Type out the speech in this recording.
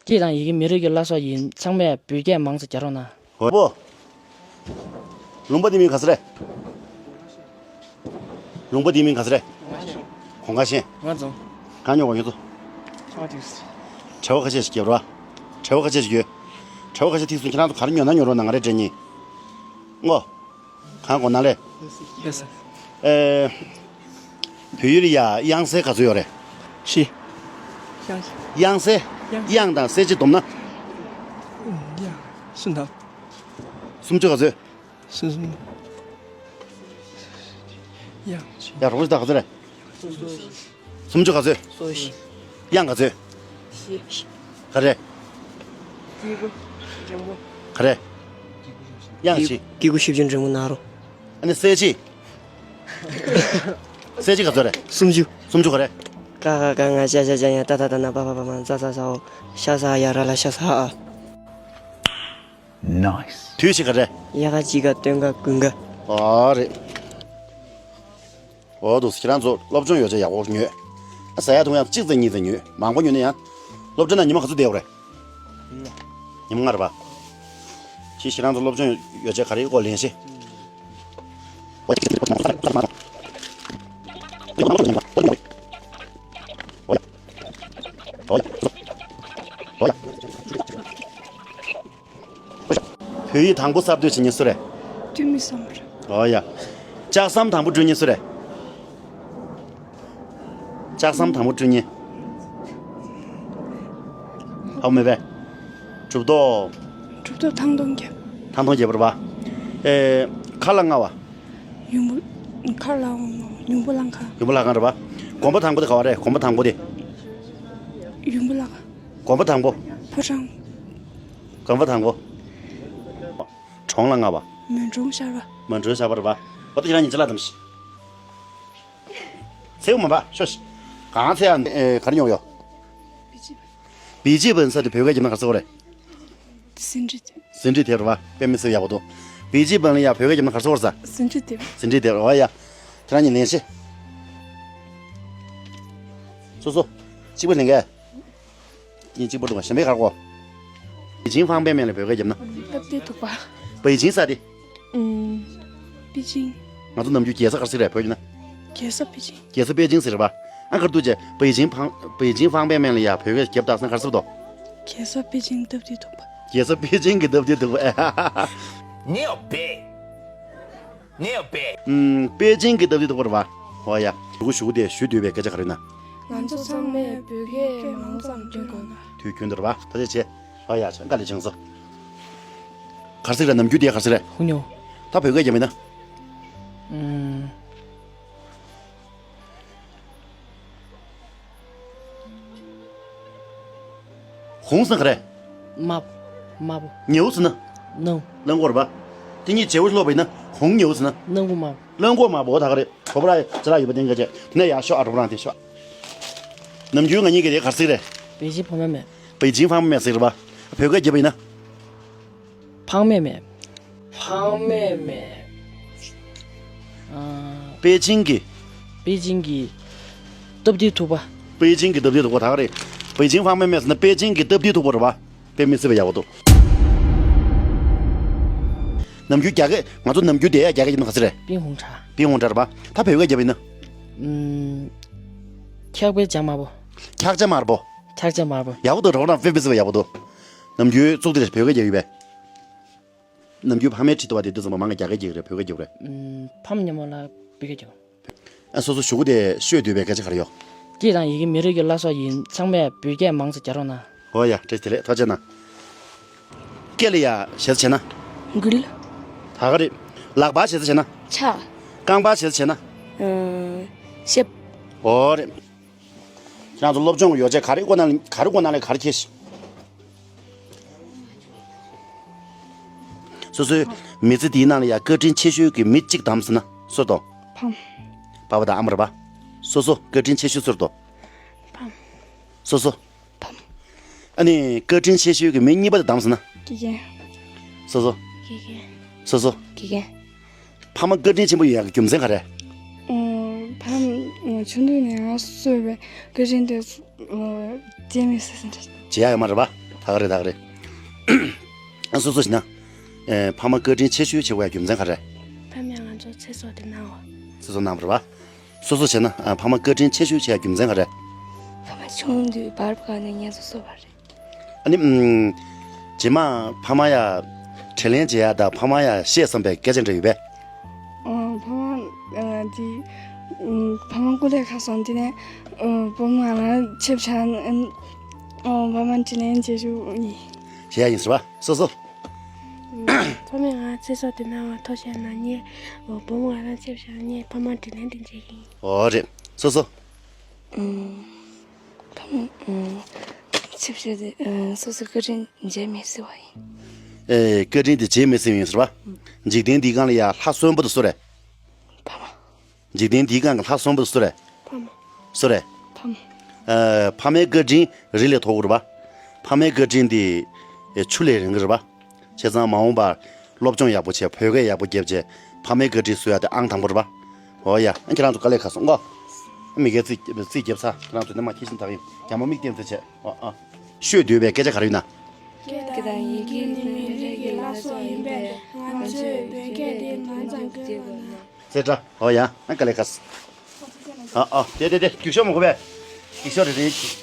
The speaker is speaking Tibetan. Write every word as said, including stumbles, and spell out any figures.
སྐད་དང་ཡི་གེ་མི་རིགས་ཀྱི་བླ་སྲོག་ཡིན། ཚང་མས་བོད་སྐད་མང་ཙམ་རྒྱག་རོགས་གནང་། ཧོ་པོ། ལུང་པ་འདི་མིང་ག་ཚོད་རེད། ལུང་པ་འདི་མིང་ག་ཚོད་རེད། གོང་ཁ་ཤན། ང་རྫོང་། གང་ཉོ་གོ་ཡོད་ཚོ། ཆང་ཏིས། བྲེལ་བ་ཁ་ཤས་ཤིག་རྒྱབ་རོགས། བྲེལ་བ་ཁ་ཤས་ཤིག་ཡོད། བྲེལ་བ་ཁ་ཤས་ཐིག་སོང་། ཁྱེད་རང་ཚོ་ག་རེ་ཉོ་ན་ཉོ་རོགས་གནང་། ང་རེ་འདྲ་གཉིས། ངོ་། གང་གོ་ན་ལེ། ཡེ་སི། ཨེ། བོད་ཡིག་ལ་ཡ་དབྱངས་གསལ་ག་ཚོད་ཡོད་རེད། བཞི། དབྱངས་གསལ། དབྱངས་དང་གསལ་བྱེད་བསྡོམས་ན། དབྱངས་སུམ་དང་། སུམ་ཅུ་ག་ཚོད། སུམ་སུམ། དབྱངས་བཞི། ཡ་རོགས་ཞིག་ད་ག་ཚོད་རེད། སུམ་ཅུ་ག་ཚོད། སོ་བཞི། དབྱངས་ག་ཚོད། བཞི། ག་རེ། ག་རེ། དབྱངས་བཞི། སྐྱེ་དགུ་བཞི་བཅུ་འབྲིང་པོ་ན་རོ། ཨ་ནི་གསལ་བྱེད། གསལ་བྱེད་ག་ཚོད་རེད། སུམ་ཅུ། སུམ་ཅུ་ག་རེ། ཀ་ཁ་ག་ང་ཅ་ཆ་ཇ་ཉ་ཏ་ཐ་ད་ན་པ་ཕ་བ་མ་ཛ་ཛ་ཟ་འོ། ཤ་ས་ཡ་ར་ལ་ཤ་ས་ཨ། Nice། དུས་ཕྱིས་ག་རེ། ཡ་ག་ཅི་ག་སྟོན་ག་ཀུན་ག། ཨོ་རེད། འོ་འདུག་ཁྱེད་རང་ཚོ་སློབ་སྦྱོང་ཡོ་བྱད་ཡག་པོ་ཉོས། ཟ་ཡ་འཐུང་ཡ་གཅིག་ཙམ་གཉིས་ཙམ་ཉོས། མང་པོ་ཉོས་ན་ཡང་། སློབ་གྲྭ་ནང་ཉི་མ་ག་ཚོད་བསྡད་ཡོད་རེད། ཉི་མ་ལྔ་རེད་པ། ཁྱེད་ཁྱེད་རང་ཚོ་སློབ་སྦྱོང་ཡོ་བྱད་ག་རེ་སྐོར་ལེན་ཤེས། བོད་ཡིག་དང་པོ་གསར་གཏོད་བྱེད་མཁན་སུ་རེད། ཐོན་མི་བསམ་པར། ཨོ་ཡ། ལྕགས་ཟམ་དང་པོ་བསྐྲུན་མཁན་སུ་རེད། ལྕགས་ཟམ་དང་པོ་བསྐྲུན་མཁན། ཧ་གོ་མེད་པས། གྲུབ་ཐོབ། གྲུབ་ཐོབ་ཐང་སྟོང་རྒྱབ། ཐང་སྟོང་རྒྱབ་རེད་པ། ཨེ། མཁར་ལ་ལྔ་པ། ཡུམ་བུ། མཁར་ལ་ཡུམ་བུ་ལྷ་ཁང་། ཡུམ་བུ་ལྷ་ཁང་རེད་པ། དགོན་པ་དང་པོ་དེ་ག་པར་རེད། དགོན་པ་དང་པོ་དེ། ཡུམ་བུ་ལྷ་ཁང་། དགོན་པ་དང་པོ། ཕོ་བྲང་། དགོན་པ་དང་པོ། གྲོང་ལ་ལྔ་པ། མོན་གྲོང་ཤར་པ། མོན་གྲོང་ཤར་པ་རེད་པ། འོ་ད་ཁྱེད་རང་གཉིས་ཅི་ལ་དམ་ཤི། ཚེའུ་མ་པ་ཤོ་ཤི། གང་ཚེ་ཨ། ཨེ། ག་རེ་ཉོ་ཡོད། བི་ཇི་པན་ས་དེ་བོད་སྐད་རྒྱབ་ན་ག་རེ་ཟེར་བ་རེད། ཟིན་བྲིས་དེབ། ཟིན་བྲིས་དེབ་རེད་པ། དཔེ་མི་སྲིད་ཡག་པོ་འདུག་བི་ཇི་པན་ལ་ཡ་བོད་སྐད་རྒྱབ་ན་ག་རེ་ཟེར་བ་རེད་ས། ཟིན་བྲིས་དེབ། ཟིན་བྲིས་དེབ། འོ་ཡ། ཁྱེད་རང་གཉིས་ལེན་ཤེས། སོ་སོ། གཅིག་པ་ལེན་གས། གཉིས་གཅིག་པ་འདུག་ག་གཞན་པའི་ག་རེ་གོ། པེ་ཅིང་ཕང་པེ་མེན་ལ་བོད་སྐད་རྒྱབ་ན། སྟབས་བདེ་ཐུག་པ། པེ་ཅིང་ས་དེ། ཨུམ། པེ་ཅིང་། ང་ཚོ་ནམ་རྒྱུན་རྒྱལ་ས་ག་རེ་ཟེར་རེད་བོད་ཡིན་ན། རྒྱལ་ས་པེ་ཅིང་། རྒྱལ་ས་པེ་ཅིང་ཟེར་རེད་པ། ཨ་ཁར་ཏུ་ཅེ་པེ་ཅིང་ཕང་པེ་ཅིང་ཕང་པེ་མེན་ལ་ཡ་བོད་སྐད་རྒྱབ་དག་སན་ག་རེ་ཟེར་དོ། རྒྱལ་ས་པེ་ཅིང་སྟབས་བདེ་ཐུག་པ། རྒྱལ་ས་པེ་ཅིང་གི་སྟབས་བདེ་ཐུག་པ། ནེའོ་པེ། ནེའོ་པེ། ཨུམ། པེ་ཅིང་གི་སྟབས་བདེ་ཐུག་པ་རེད་པ། ཧོ་ཡ། ཞུ་གུ་ཞུ་གུ་དེ་ཞུ་འདོད་པའི་སྐད་ཆ་ག་རེ་ན། ང་ཚོ་ཚང་མས་བོད་སྐད་མང་ཙམ་འདོན་དགོས་ན། དུས་རྒྱུན་དུ་རེད་པ། ད་ཆ་ཆེ། ཨ་ཡ་ཆ་དཀའ་ལས་བྱུང་སོ། གར་སིག་ར་ནམ་རྒྱུན་དེ་གར་སིག་ར། ཧུ་ཉོ། ད་བོད་སྐད་རྒྱབ་མིན་ན། ཨུམ། ཧུང་སང་ག་རེ། མ། མ་པོ། ཉེའུ་ཟེར་ན། གླང་། གླང་གོག་རེད་པ། དེ་གཉིས་བརྗེ་བོ་ཤོད་པ་ཡིན་ན་ཧུང་ཉེའུ་ཟེར་ན། གླང་གོག་མ། གླང་གོག་མ་པོ་ད་ག་རེ། གོ་བ་ར་ཅི་ར་ཡོད་པ་དེ་འགའ་བྱས་དེ་ནས་ཡར་ཤོག་ཨ་རོ་རང་དེ་ཤོག་ནམ་རྒྱུན་ང་གཉིས་ཀྱི་དེ་གར་སིག་རེད། པེ་ཅིང་ཕང་མེ་མེ། པེ་ཅིང་ཕང་མེ་མེ་ཟེར་རེད་པ། བོད་སྐད་རྒྱབ་པ་ཡིན་ན། ཕང་མེ་མེ། ཕང་མེ་མེ། ཨ། པེ་ཅིང་གི། པེ་ཅིང་གི། སྟབས་བདེ་ཐུག་པ། པེ་ཅིང་གི་སྟབས་བདེ་ཐུག་པ་ད་ག་རེད། པེ་ཅིང་ཕང་མེ་མེ་ཟེར་ན་པེ་ཅིང་གི་སྟབས་བདེ་ཐུག་པ་རེད་པ། དཔེ་མི་སྲིད་པ་ཡག་པོ་འདུག་ནམ་རྒྱུན་རྒྱ་སྐད་ང་ཚོ་ནམ་རྒྱུན་བསྡད་ཡ་རྒྱ་སྐད་རྒྱབ་ན་ག་ཚོད་རེད། པིན་ཧུང་ཁྲ། པིན་ཧུང་ཁྲ་རེད་པ། ད་བོད་སྐད་རྒྱབ་ཡིན་ན། ཨུམ། འཁྱག་པའི་ཇ་དམར་པོ། འཁྱག་ཇ་དམར་པོ། འཁྱག་ཇ་དམར་པོ། ཡག་པོ་འདུག་རོགས་རམ་དཔེ་མི་སྲིད་པ་ཡག་པོ་འདུག་ནམ་རྒྱུན་གཙུག་དེ་རེད་བོད་སྐད་རྒྱབ་ཡོད་པས། ནམ་རྒྱུན་ཕ་མའི་ཁྲིད་དུ་བ་དེ་དུས་ཙམ་པ་མང་གི་རྒྱ་སྐད་རྒྱག་གི་རེད་བོད་སྐད་རྒྱག་གི་རེད། ཨུམ། ཕ་མ་མཉམ་པོ་ལ་བོད་སྐད་རྒྱག་ཨ་སོ་སོ་ཞུ་གུ་དེ་ཤོད་འདོད་པའི་སྐད་ཆ་ག་རེ་ཡོད། སྐད་དང་ཡི་གེ་མི་རིགས་ཀྱི་བླ་སྲོག་ཡིན། ཚང་མས་བོད་སྐད་མང་ཙམ་རྒྱག་རོགས་གནང་། ཨོ་ཡ་བཀྲ་ཤིས་བདེ་ལེགས་ཐུགས་རྗེ་གནང་། སྐེ་ལ་ཡ་ཞེས་བྱས་ན། མགུལ། ད་ག་རེད། ལག་པ་ཞེས་བྱས་ན། ཕྱག་རྐང་པ་ཞེས་བྱས་ན། ཨ། ཞབས། ཨོ་རེད། ཁྱེད་རང་ཚོ་སློབ་སྦྱོང་གི་ཡོ་བྱད་ག་རེ་བཀོལ་ན་ག་རེ་བཀོལ་ན་ལས་ག་རེ་ཁྱེར་ཤི། སོ་སོའི་མི་ཚེ་འདིའི་ནང་ལ་ཡ་བཀའ་དྲིན་ཆེ་ཤོས་ཀྱི་མི་གཅིག་བདམས་ཟེར་ན་སུ་དང་། ཕམ། པ་ཕ་དང་ཨ་མ་རེད་པ། སོ་སོ་བཀའ་དྲིན་ཆེ་ཤོས་སུ་དང་། ཕམ། སོ་སོ། ཕམ། ཨ་ནི་བཀའ་དྲིན་ཆེ་ཤོས་ཀྱི་མི་གཉིས་པ་དེ་བདམས་ཟེར་ན། དགེ་རྒན། སོ་སོ། དགེ་རྒན། སོ་སོ། དགེ་རྒན། ཕ་མ་བཀའ་དྲིན་ཆེན་པོ་ཡོད་ཡག་གི་རྒྱུ་མཚན་ག་རེ། ཨོ། ཕ་མ་ཆུང་དུས་ནས་ང་གསོས་པའི་བཀའ་དྲིན་དེ་ཚོ་བརྗེད་མི་སྲིད་ཟེར་འདྲ། བརྗེད་ཡག་ཡོད་མ་རེད་པ། ད་ག་རེད་ད་ག་རེད། ཨ་སོ་སོ་བྱས་ན། ཨེ་ཕ་མ་བཀའ་དྲིན་ཆེ་ཤོས་ཆེ་བའི་རྒྱུ་མཚན་ག་རེ། ཕ་མས་ང་ཚོ་ཚེ་སྲོག་དེ་གནང་བ། ཚེ་སྲོག་གནང་བ་རེད་པ། སོ་སོ་བྱས་ན་ཨ་ཕ་མ་བཀའ་དྲིན་ཆེ་ཤོས་ཆེ་བའི་རྒྱུ་མཚན་ག་རེ། ཕ་མ་ཆུང་དུས་བར་བཀག་ནས་ངལ་གསོ་གསོ་བ་རེད། ཨ་ནི་ཨམ། རྗེས་མ་ཕ་མ་ཡ། དྲིན་ལན་འཇལ་ཡ་དང་ཕ་མ་ཡ་བཤད་བསམ་པའི་སྐད་ཆ་འདྲ་ཡོད་པས། ཨོ་ཕ་མ་ཨ་དེ་ཨམ་ཕ་མ་སྐུ་ལས་ཁག་སོང་། དེ་ནས་ཨོ་བུ་མོ་ང་རང་ཆེ་བྱ་ཨོ་ཕ་མ་དྲིན་ལན་འཇལ་ཞུ་ཡིན། བྱེད་ཡ་ཡིན་ཟེར་བ་སོ་སོ། ཕ་མས་ང་ཚེ་སྲོག་དེ་གནང་བ་ཐུགས་རྗེ་གནང་། ངས་ཨོ་བུ་མོ་ང་རང་ཆེ་བྱ་ངས་ཕ་མ་དྲིན་ལན་དེ་འཇལ་གི་ཡིན། ཨོ་རེད་སོ་སོ། ཨམ། ཕ་མ་ཨམ། ཆེ་བྱ་དེ་ཨ་སོ་སོའི་བཀའ་དྲིན་འཇལ་མི་སྲིད་པ་ཡིན། ཨེ་བཀའ་དྲིན་དེ་འཇལ་མི་སྲིད་པ་ཡིན་ཟེར་བ། འཇིག་རྟེན་འདིའི་སྒང་ལ་ཡ་ལྷག་སོན་པོ་དེ་སུ་རེད། ཕ་མ། འཇིག་རྟེན་འདིའི་སྒང་གི་ལྷག་སོན་པོ་དེ་སུ་རེད། ཕ་མ། སུ་རེད། ཕ་མ། ཨ་ཕ་མའི་བཀའ་དྲིན་རི་ལས་མཐོ་པོ་རེད་པ། ཕ་མའི་བཀའ་དྲིན་དེ་ཨེ་ཆུ་ལས་རིང་གི་རེད་པ། བྱས་ཙང་མ་འོངས་པར་སློབ་སྦྱོང་ཡག་པོ་བྱས། བོད་སྐད་ཡག་པོ་བརྒྱབ་བྱས། ཕ་མའི་བཀའ་དྲིན་གསོ་ཡ་དེ་ཨང་དང་པོ་རེད་པ། འོ་ཡ། ཨ་ཁྱེད་རང་ཚོ་དཀའ་ལས་ཁག་སོང་ངོ་། ཨ་མི་སྒེར་རྩིས་རྩིས་བརྒྱབ་ཚར། ཁྱེད་རང་ཚོ་ནི་མ་ཁྱི་ཤིན་ཐག་ཡིན། རྒྱ་མོ་མིག་ལྟེམ་ཚེ་བྱས། ཨ་ཨ། ཤོད་འདོད་པའི་སྐད་ཆ་ག་རེ་ཡོད་ན། སྐད་དང་ཡི་གེ་ནི་མི་རིགས་ཀྱི་བླ་སྲོག་ཡིན་པས། ང་ཚོས་བོད་སྐད་དེ་ང་ཚང་བཀོལ་བ་ན། ཙེ་ཏྲ། ཨོ་ཡ། ཨ་དཀའ་ལས་ཁག་སོང་། ཨ་ཨ། དེ་དེ་དེ་རྒྱུག་ཤོག་མ་དགོས་པས། རྒྱུག་ཤོག་རེ་རེ།